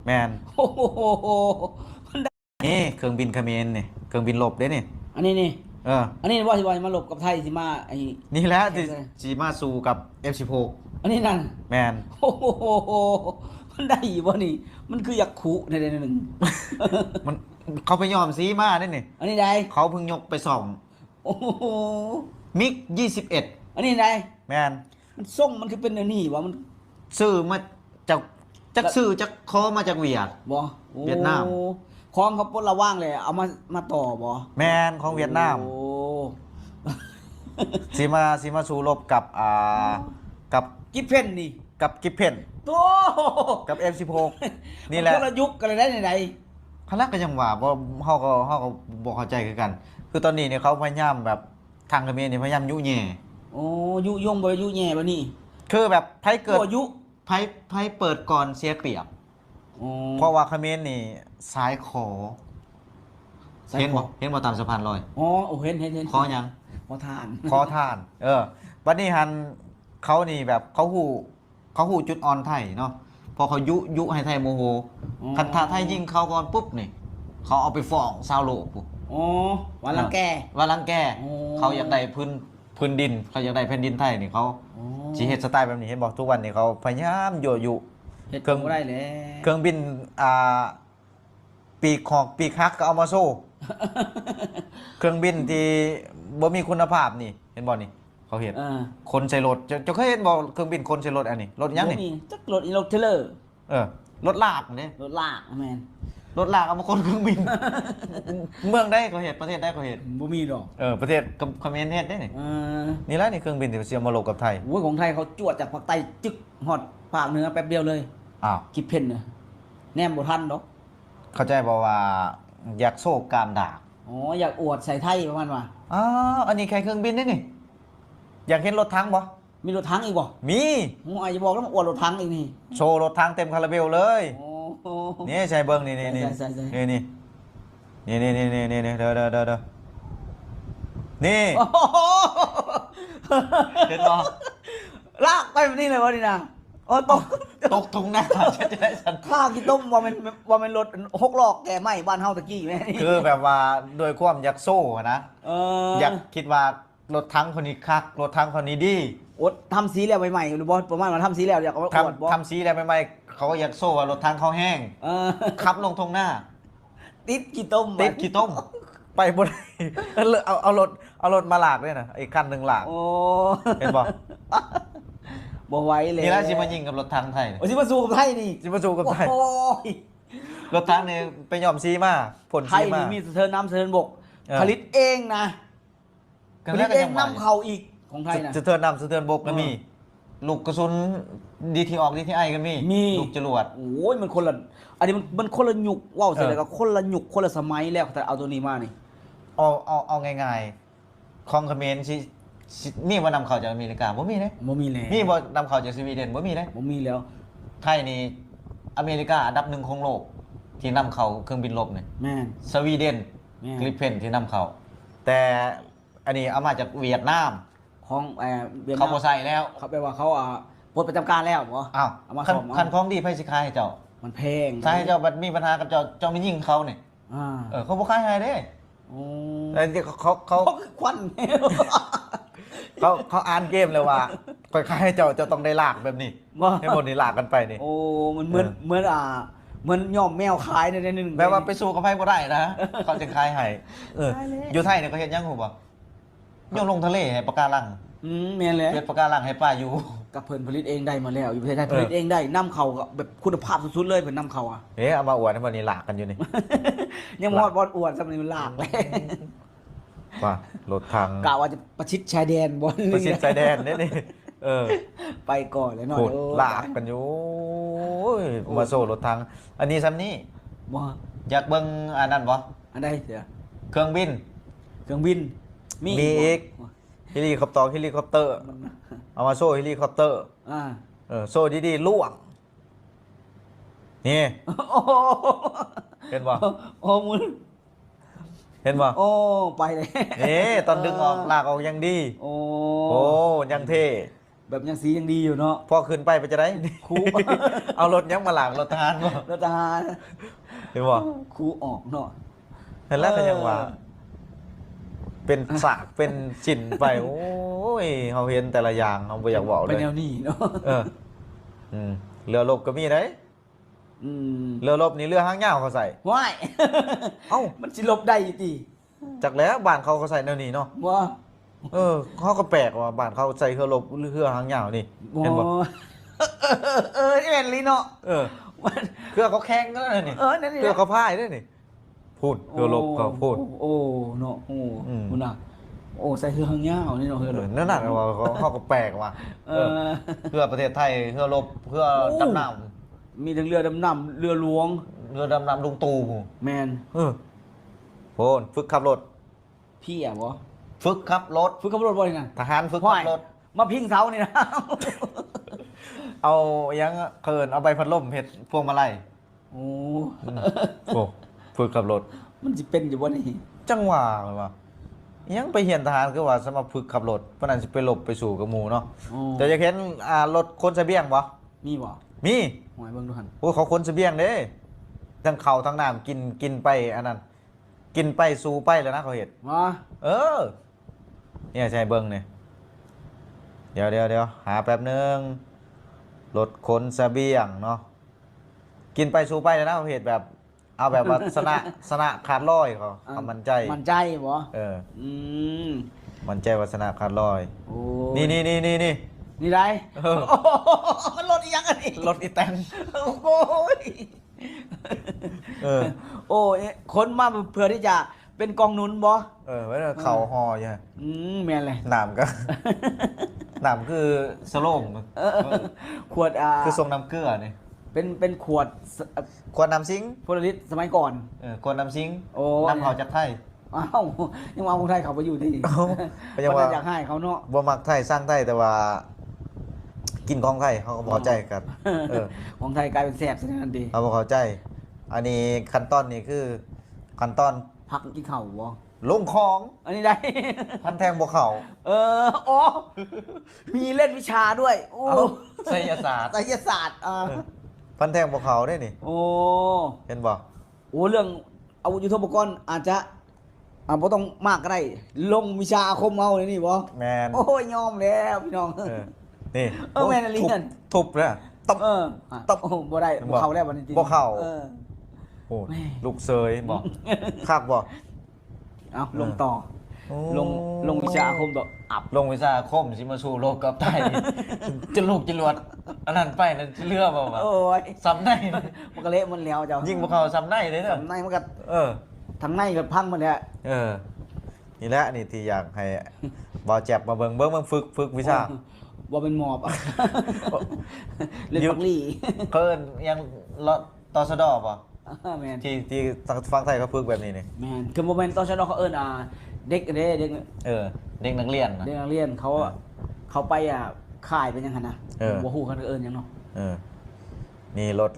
ແມ່ນ ໂອ້ໂຫ ນີ້ເຄື່ອງບິນຂະເໝນນີ້ ເຄື່ອງບິນລົບເດ້ນີ້ ອັນນີ້ນີ້ ເອີ ອັນນີ້ບໍ່ ທີ່ວ່າມາລົບກັບໄທ ຊິມາ ໄອ້ ນີ້ແຫຼະທີ່ ເອີ ຊິມາສູ້ກັບ ເອັຟສິບຫົກ ອັນນີ້ນັ້ນ ແມ່ນ ໂອ້ໂຫ ມັນໄດ້ຢູ່ບໍ່ນີ້? ມັນຄືຢາກຂຸແນວໜຶ່ງ ມັນ ເຂົາໄປຍ້ອມສີມາເດ້ນີ້ ອັນນີ້ໃດ ເຂົາເພິ່ງຍົກໄປສ້ອມ ໂອ້ໂຫ ມິກ ຊາວເອັດ ອັນນີ້ໃດ ແມ່ນ ມັນຊົງມັນຄືເປັນແນວນີ້ຫວາ? ມັນຊື້ມາຈາກ ຈັກຊື້ຈັກຂໍມາຈາກຫວຽດ ບໍ່? ໂອ້ ຫວຽດນາມ ຂອງເຂົາປົດລະວາງແລ້ວເອົາມາ ມາຕໍ່ບໍ່? ແມ່ນ ຂອງຫວຽດນາມ ໂອ້ ຊິມາ ຊິມາສູ້ລົບກັບ ອ່າ ກັບກິບເພັນນີ້ ກັບກິບເພັນ ໂອ້ ກັບ ເອັຟສິບຫົກ ນີ້ແຫຼະ ຄົນລະຍຸກກັນເລີຍໄດ໋ ໃນໃດ ຄັນລະກໍຍັງວ່າບໍ່ ເຮົາກໍ ເຮົາກໍບໍ່ເຂົ້າໃຈຄືກັນ ຄືຕອນນີ້ນີ້ເຂົາພະຍາຍາມແບບ ທາງຂະເໝນນີ້ພະຍາຍາມຍຸແຍ່ ໂອ້ ຍຸຍົງບໍ່ ຍຸແຍ່ແບບນີ້ ຄືແບບໃຜເກີດ ໃຜ ໃຜເປີດກ່ອນເສຍປຽບ ໂອ້ ເພາະວ່າຂະເໝນນີ້ສາຍຂໍ ສາຍຂໍ ເຫັນບໍ່ ເຫັນບໍ່ຕາມສະພານລອຍ ອໍ ໂອ້ ເຫັນ ເຫັນ ເຫັນ ຂໍຫຍັງ ຂໍທານ ຂໍທານ ເອີ ບັດນີ້ຫັ້ນ ເຂົານີ້ແບບເຂົາຮູ້ ເຂົາຮູ້ຈຸດອ່ອນໄທເນາະ ເພາະເຂົາຍຸ ຍຸໃຫ້ໄທໂມໂຫ ອໍ ຄັນຖ້າໄທຍິງເຂົາກ່ອນປຸບນີ້ ເຂົາເອົາໄປຟ້ອງຊາວໂລກພຸ້ນ ອໍ ວ່າລັງແກ ວ່າລັງແກ ອໍ ເຂົາຢາກໄດ້ພື້ນ ພື້ນດິນ ເຂົາຢາກໄດ້ແຜ່ນດິນໄທນີ້ ເຂົາ ອໍ ຊິເຮັດສະໄຕແບບນີ້ ເຫັນບໍ່? ທຸກວັນນີ້ເຂົາພະຍາຍາມຍົວະຍຸ ເຮັດ ເຄື່ອງ ບໍ່ໄດ້ແລ້ວ ເຄື່ອງບິນ ອ່າ ປີກຫອກປີກຫັກກໍເອົາມາໂຊ ເຄື່ອງບິນທີ່ບໍ່ມີຄຸນນະພາບນີ້ ເຫັນບໍ່ນີ້? ເຂົາເຮັດ ເອີ ຂົນໃສ່ລົດ ເຈົ້າ ເຈົ້າເຄີຍເຫັນບໍ່? ເຄື່ອງບິນຂົນໃສ່ລົດ ອັນນີ້ລົດຫຍັງນີ້? ຈັກລົດອີ່ ລົດເທຣລເລີ ເອີ ລົດລາກເດ້ ລົດລາກ ແມ່ນ ລົດລາກເອົາມາຂົນເຄື່ອງບິນ ເມືອງໃດເຂົາເຮັດ? ປະເທດໃດເຂົາເຮັດ? ບໍ່ມີດອກ ເອີ ປະເທດຂະເໝນເຮັດເດ້ນີ້ ເອີ ນີ້ລະນີ້ເຄື່ອງບິນທີ່ຊິເອົາມາລົບກັບໄທ ໂອ້ຍ ຂອງໄທເຂົາຈວດຈາກພາກໃຕ້ ຈຶກ ຮອດພາກເໜືອແປັບດຽວເລີຍ ອ້າວ ກິບເພັນນະ ແນມບໍ່ທັນດອກ ເຂົ້າໃຈບໍ່ວ່າຢາກໂຊການດາກ ອໍ ຢາກອວດໃສ່ໄທປະມານວ່າ ອ້າວ ອັນນີ້ແຄ່ເຄື່ອງບິນເດ້ນີ້ ຢາກເຫັນລົດຖັງບໍ່? ມີລົດຖັງອີກບໍ່? ມີ ໂອ້ ອາ ຢ່າບອກນຳ ອວດລົດຖັງອີກນີ້ ໂຊລົດຖັງເຕັມຄາລາເບວເລີຍ ໂອ້ ນີ້ໃສ່ເບິ່ງ ນີ້ ນີ້ ໃສ່ ໃສ່ ໃສ່ ນີ້ ນີ້ ນີ້ ນີ້ ນີ້ ນີ້ ເດີ ເດີ ເດີ ເດີ ນີ້ ໂອ້ໂຫ ເຫັນບໍ່? ລາກໄປແບບນີ້ເລີຍບໍ່ນີ້ນະ? ໂອ້ ຕົກ ຕົກທົ່ງນາ ຈະໄດ້ຊັ້ນ ຂ້າຂີ້ຕົມ ວ່າແມ່ນ ວ່າແມ່ນລົດຫົກລໍ້ແກ່ໄມ້ບ້ານເຮົາຕະກີ້ແມ່ນ ຄືແບບວ່າດ້ວຍຄວາມຢາກໂຊຫັ້ນນະ ເອີ ຢາກຄິດວ່າ ລົດຖັງເຂົານີ້ຄັກ ລົດຖັງເຂົານີ້ດີ ໂອດ ທຳສີແລ້ວໃໝ່ໆ ຫຼືບໍ່ ປະມານວ່າທຳສີແລ້ວຢາກເອົາມາອວດບໍ່? ທຳສີແລ້ວໃໝ່ໆ ເຂົາຢາກໂຊວ່າລົດຖັງເຂົາແຮງ ເອີ ຂັບລົງທົ່ງນາ ຕິດຂີ້ຕົມ ຕິດຂີ້ຕົມ ໄປບໍ່ໄດ້ ເອົາ ເອົາລົດ ເອົາລົດມາລາກເດ້ນະ ອີກຄັນໜຶ່ງລາກ ໂອ້ ເຫັນບໍ່? ບໍ່ໄຫວແລ້ວ ນີ້ລະຊິມາຍິງກັບລົດຖັງໄທ ໂອ້ ຊິມາສູ້ກັບໄທນີ້ ຊິມາສູ້ກັບໄທ ໂອ້ຍ ລົດຖັງນີ້ໄປຍ້ອມສີມາ ພົ່ນສີມາ ໄທນີ້ມີສະເທີນນ້ຳສະເທີນບົກ ເອີ ຜະລິດເອງນະ ກະ ຜະລິດເອງນຳເຂົ້າອີກ ຂອງໄທນະ ສະເທີນນ້ຳສະເທີນບົກກໍມີ ເອີ ລູກກະສຸນ ດີທີອອກ ດີທີໄອ ກໍມີ ມີ ລູກຈະຫຼວດ ໂອ້ຍ ມັນຄົນລະ ອັນນີ້ມັນ ມັນຄົນລະຍຸກ ເວົ້າໃສ່ ເອີ ແລ້ວກໍຄົນລະຍຸກຄົນລະສະໄໝແລ້ວ ຖ້າເອົາໂຕນີ້ມານີ້ ເອົາ ເອົາ ເອົາງ່າຍໆ ຂອງຂະເໝນຊິ ຊິມີບໍ່ນຳເຂົ້າຈາກອາເມລິກາ? ບໍ່ມີເດ້ ບໍ່ມີແລ້ວ ມີບໍ່ນຳເຂົ້າຈາກສະວີເດັນ? ບໍ່ມີເດ້ ບໍ່ມີແລ້ວ ໄທນີ້ ອາເມລິກາອັນດັບໜຶ່ງຂອງໂລກ ທີ່ນຳເຂົ້າເຄື່ອງບິນລົບນີ້ ແມ່ນ ສະວີເດັນ ແມ່ນ ກຣິບເພັນ ທີ່ນຳເຂົ້າ ແຕ່ ອັນນີ້ເອົາມາຈາກຫວຽດນາມ ຂອງ ເອີ ຫວຽດນາມ ເຂົາບໍ່ໃຊ້ແລ້ວ ເຂົາແປວ່າເຂົາ ອ່າ ປົດປະຈຳການແລ້ວບໍ? ອ້າວ ເອົາມາ ຄັນ ສ້ອມ ຄັນຂອງດີໃຜຊິຂາຍໃຫ້ເຈົ້າ? ມັນແພງ ຖ້າໃຫ້ເຈົ້າບັດມີບັນຫາກັບເຈົ້າ ເຈົ້າມາຍິງເຂົານີ້ ອ່າ ເອີ ເຂົາບໍ່ຂາຍໃຫ້ເດ້ ໂອ້ ແຕ່ເຂົາ ເຂົາ ເຂົາຄືຄວັນ ເຂົາ ເຂົາອ່ານເກມແລ້ວວ່າ ຂ້ອຍຂາຍໃຫ້ເຈົ້າ ເຈົ້າຕ້ອງໄດ້ລາກແບບນີ້ ບໍ່ ໃຫ້ໝົດນີ້ລາກກັນໄປນີ້ ໂອ້ ມັນເໝືອນ ເອີ ເໝືອນ ອ່າ ເໝືອນຍ້ອມແມວຂາຍແນວໜຶ່ງ ແບບວ່າໄປສູ້ກັບໃຜບໍ່ໄດ້ນະ ເຂົາຈຶ່ງຂາຍໃຫ້ ເອີ ຕາຍແລ້ວ ຢູ່ໄທນີ້ເຂົາເຮັດຫຍັງຮູ້ບໍ່? ໂຍນລົງທະເລໃຫ້ປະກາລັງ ອືມ ແມ່ນແຫຼະ ເຮັດປະກາລັງໃຫ້ປາຢູ່ ກັບເພິ່ນຜະລິດເອງໄດ້ໝົດແລ້ວ ຢູ່ປະເທດໄທ ເອີ ຜະລິດເອງໄດ້ ນຳເຂົ້າແບບຄຸນນະພາບສຸດໆເລີຍ ເພິ່ນນຳເຂົ້າອະ ເອີ ເອົາມາອວດໃຫ້ໝົດນີ້ລາກກັນຢູ່ນີ້ ຍັງບໍ່ຮອດບ່ອນອວດຊ້ຳນີ້ ມັນລາກແລ້ວ ວ່າລົດຖັງ ກະວ່າຈະປະຊິດຊາຍແດນບໍ່ ປະຊິດຊາຍແດນເດ້ນີ້ ເອີ ໄປກ່ອນແລ້ວເນາະ ໂອ້ ລາກກັນຢູ່ ໂອ້ຍ ມາໂຊລົດຖັງ ອັນນີ້ຊ່ຳນີ້ ບໍ່ ຢາກເບິ່ງອັນນັ້ນບໍ່? ອັນໃດເສືອ? ເຄື່ອງບິນ ເຄື່ອງບິນ ມີ ມີອີກ ເຮລິຄອບເຕີ ເຮລິຄອບເຕີ ເອົາມາໂຊເຮລິຄອບເຕີ ອ່າ ເອີ ໂຊດີໆ ລ່ວງ ນີ້ ໂອ້ ເຫັນບໍ່? ໂອ້ ໝູນ ເຫັນບໍ່? ໂອ້ ໄປເລີຍ ນີ້ ຕອນດຶງອອກ ເອີ ລາກອອກຢ່າງດີ ໂອ້ ໂອ້ ຍັງເທ່ ແບບຍັງສີຍັງດີຢູ່ເນາະ. ພໍຂຶ້ນໄປເປັນຈັ່ງໃດ? ຄູ ເອົາລົດຫຍັງມາລ້າງ? ລົດທະຫານບໍ່? ລົດທະຫານ. ເຫັນບໍ່? ຄູອອກເນາະ. ຫັ້ນແຫຼະ ເອີ ກໍຍັງວ່າ ເປັນສາກເປັນຊິ້ນໄປ. ໂອ້ຍ ເຮົາເຫັນແຕ່ລະຢ່າງ ເຮົາບໍ່ຢາກເວົ້າເລີຍ ເປັນແນວນີ້ເນາະ. ເອີ ອືມ ເຮືອລົບກໍມີເດ້. ອືມ ເຮືອລົບນີ້ເຮືອຫາງຍາວເຂົາໃສ່. ວ້າຍ ເອົ້າ ມັນຊິລົບໄດ້ຕິ? ຈັກແລ້ວ ບ້ານເຂົາກໍໃຊ້ແນວນີ້ເນາະ. ບໍ່ ເອີ ເຮົາກໍແປກວ່າບ້ານເຂົາໃຊ້ເຮືອລົບ ເຮືອຫາງຍາວນີ້. ບໍ່ ເຫັນບໍ່? ເອີ ແມ່ນອີ່ຫຼີເນາະ. ເອີ ເຮືອເຂົາແຂ່ງກັນແລ້ວນີ້. ເອີ ນັ້ນນີ້ ເຮືອເຂົາພາຍເດ້ນີ້. ພຸ້ນ ເຮືອລົບເຂົາພຸ້ນ. ໂອ້ ເນາະ. ໂອ້ ອືມ ພຸ້ນນະ. ໂອ້ ໃຊ້ເຮືອຫາງຍາວນີ້ເນາະ ເຮືອລົບ. ເອີ ນັ້ນນະ ເຮົາ ເຮົາກໍແປກວ່າ ເອີ ເຮືອປະເທດໄທ ເຮືອລົບ ເຮືອ ໂອ້ ດຳນ້ຳ ມີທັງເຮືອດຳນ້ຳ ເຮືອຫຼວງ ເຮືອດຳນ້ຳລຸງตู่. ແມ່ນ. ເອີ ໂພນ ຝຶກຂັບລົດ. ເພຍບໍ່? ຝຶກຂັບລົດ. ຝຶກຂັບລົດບໍ່ນີ້ນະ? ທະຫານຝຶກຂັບລົດ. ມາພິງເສົານີ້ນະ. ເອົາຫຍັງ ເຂົາເອີ້ນ ເອົາໃບພັດລົມເຮັດພວງມາໄລ. ໂອ້ ອືມ ໂອ້ ຝຶກຂັບລົດ ມັນຊິເປັນຢູ່ບໍ່ນີ້? ຈັ່ງວ່າ ຂ້ອຍວ່າ ຫຍັງໄປຮຽນທະຫານ ຄືວ່າສາມາດຝຶກຂັບລົດ ປານນັ້ນຊິໄປລົບໄປສູ້ກັບໝູ່ເນາະ. ໂອ້ ເຈົ້າຢາກເຫັນ ອ່າ ລົດຂົນສະບຽງບໍ່? ມີບໍ່? ມີ. ໂອ້ຍ ເບິ່ງດູຫັ້ນ. ໂອ້ ເຂົາຂົນສະບຽງເດ້ ທັງເຂົ້າທັງນ້ຳ ກິນ ກິນໄປອັນນັ້ນ ກິນໄປສູ່ໄປແລ້ວນະ ເຂົາເຮັດ. ຫວາ? ເອີ ນີ້ໃຫ້ເບິ່ງນີ້ ດຽວໆໆ ຫາແປັບໜຶ່ງ. ລົດຂົນສະບຽງເນາະ ກິນໄປສູ່ໄປແລ້ວນະ ເຂົາເຮັດແບບ ເອົາແບບວ່າຊະນະ ຊະນະຂາດລອຍ ເຂົາ ອ່າ ເຂົາໝັ້ນໃຈ. ໝັ້ນໃຈບໍ່? ເອີ ອືມ ໝັ້ນໃຈວ່າຊະນະຂາດລອຍ. ໂອ້ຍ ນີ້ໆໆໆ ນີ້ໃດ? ເອີ ມັນລົດອີ່ຫຍັງອັນນີ້? ລົດອີແຕນ. ໂອ້ຍ ເອີ ໂອ້ຍ ຂົນມາເພື່ອທີ່ຈະເປັນກອງໜູນບໍ່? ເອີ ເຂົ້າຫໍ່ຢູ່. ອືມ ແມ່ນແຫຼະ. ນ້ຳກໍ ນ້ຳຄືສະໂລງ. ເອີ ຂວດ ອ່າ ຄືຊົງນ້ຳເກືອນີ້ ເປັນ ເປັນຂວດ ຂວດນ້ຳຊິງ ໂພລາຣິດສະໄໝກ່ອນ. ເອີ ຂວດນ້ຳຊິງ. ໂອ້ ນຳເຂົ້າຈາກໄທ. ອ້າວ ຍັງວ່າຂອງໄທເຂົາບໍ່ຢູ່ຕິ? ເອົ້າ ກໍຍັງວ່າຢາກໃຫ້ເຂົາເນາະ ບໍ່ມັກໄທ ຊັງໄທ ແຕ່ວ່າກິນຂອງໄທ ເຮົາກໍບໍ່ເຂົ້າໃຈກັນ. ເອີ ຂອງໄທກາຍເປັນແຊບຊະນັ້ນຕິ ເຮົາບໍ່ເຂົ້າໃຈ. ອັນນີ້ຂັ້ນຕອນນີ້ຄືຂັ້ນຕອນ ພັກກິນເຂົ້າບໍ່? ລົງຂອງ ອັນນີ້ໄດ້ ພັນແທງບໍ່ເຂົ້າ. ເອີ ອໍ ມີເລ່ນວິຊາດ້ວຍ. ໂອ້ ເອົ້າ ໄສຍະສາດ ໄສຍະສາດ. ເອີ ເອີ ພັນແທງບໍ່ເຂົ້າເດ້ນີ້. ໂອ້ ເຫັນບໍ່? ໂອ້ ເລື່ອງອາວຸດຍຸດໂທປະກອນອາດຈະ ອ່າ ບໍ່ຕ້ອງມາກກໍໄດ້ ລົງວິຊາອາຄົມເຮົາເດນີ້ບໍ່? ແມ່ນ. ໂອ້ຍ ຍອມແລ້ວພີ່ນ້ອງ. ເອີ ນີ້ ເອີ ໂອ້ຍ ແມ່ນອີ່ຫຼີນັ້ນ ທຸບ ທຸບແລ້ວ ຕົບ ເອີ ຕົບ. ໂອ້ ບໍ່ໄດ້ ບໍ່ເຂົ້າແລ້ວບັດນີ້ຕິ ບໍ່ເຂົ້າ. ເອີ ໂອ້ຍ ແມ່ ລູກເສີຍບໍ່? ຄັກບໍ່? ເອົ້າ ເອີ ລົງຕໍ່. ໂອ້ ລົງ ລົງວິຊາອາຄົມຕໍ່. ອັບ ລົງວິຊາອາຄົມຊິມາສູ້ລົບກັບໄທ ຈະລູກຈະຫຼວດ ອັນນັ້ນໄປນັ້ນຊິເຫຼືອບໍ່ວະ? ໂອ້ຍ ສ່ຳໃນ ມັນກໍເລະໝົດແລ້ວເຈົ້າ. ຍິງບໍ່ເຂົ້າສ່ຳໃນເດ້ເນາະ ສ່ຳໃນມັນກໍ ເອີ ທາງໃນກໍພັງໝົດແລ້ວ. ເອີ ນີ້ແຫຼະ ນີ້ທີ່ຢາກໃຫ້ບ່າວແຈັບມາເບິ່ງ ເບິ່ງ ເບິ່ງ ຝຶກ ຝຶກວິຊາ. ໂອ້ ບໍ່ແມ່ນໝອບ ເຫຼັ້ນບັກຫຼີ່ ເຂົາເອີ້ນຫຍັງ ຕຊດ ບໍ່? ແມ່ນ ທີ່ ທີ່ທາງຝັ່ງໄທເຂົາຝຶກແບບນີ້ນີ້. ແມ່ນ ຄືບໍ່ແມ່ນ ຕຊດ ເຂົາເອີ້ນ ອ່າ ເດັກເດ້ ເດັກ ເອີ ເດັກນັກຮຽນນະ ເດັກນັກຮຽນເຂົາ ເອີ ເຂົາໄປ ອ່າ ຄ້າຍໄປຫຍັງຫັ້ນນະ. ເອີ ບໍ່ຮູ້ເຂົາເອີ້ນຫຍັງເນາະ. ເອີ ນີ້ລົດ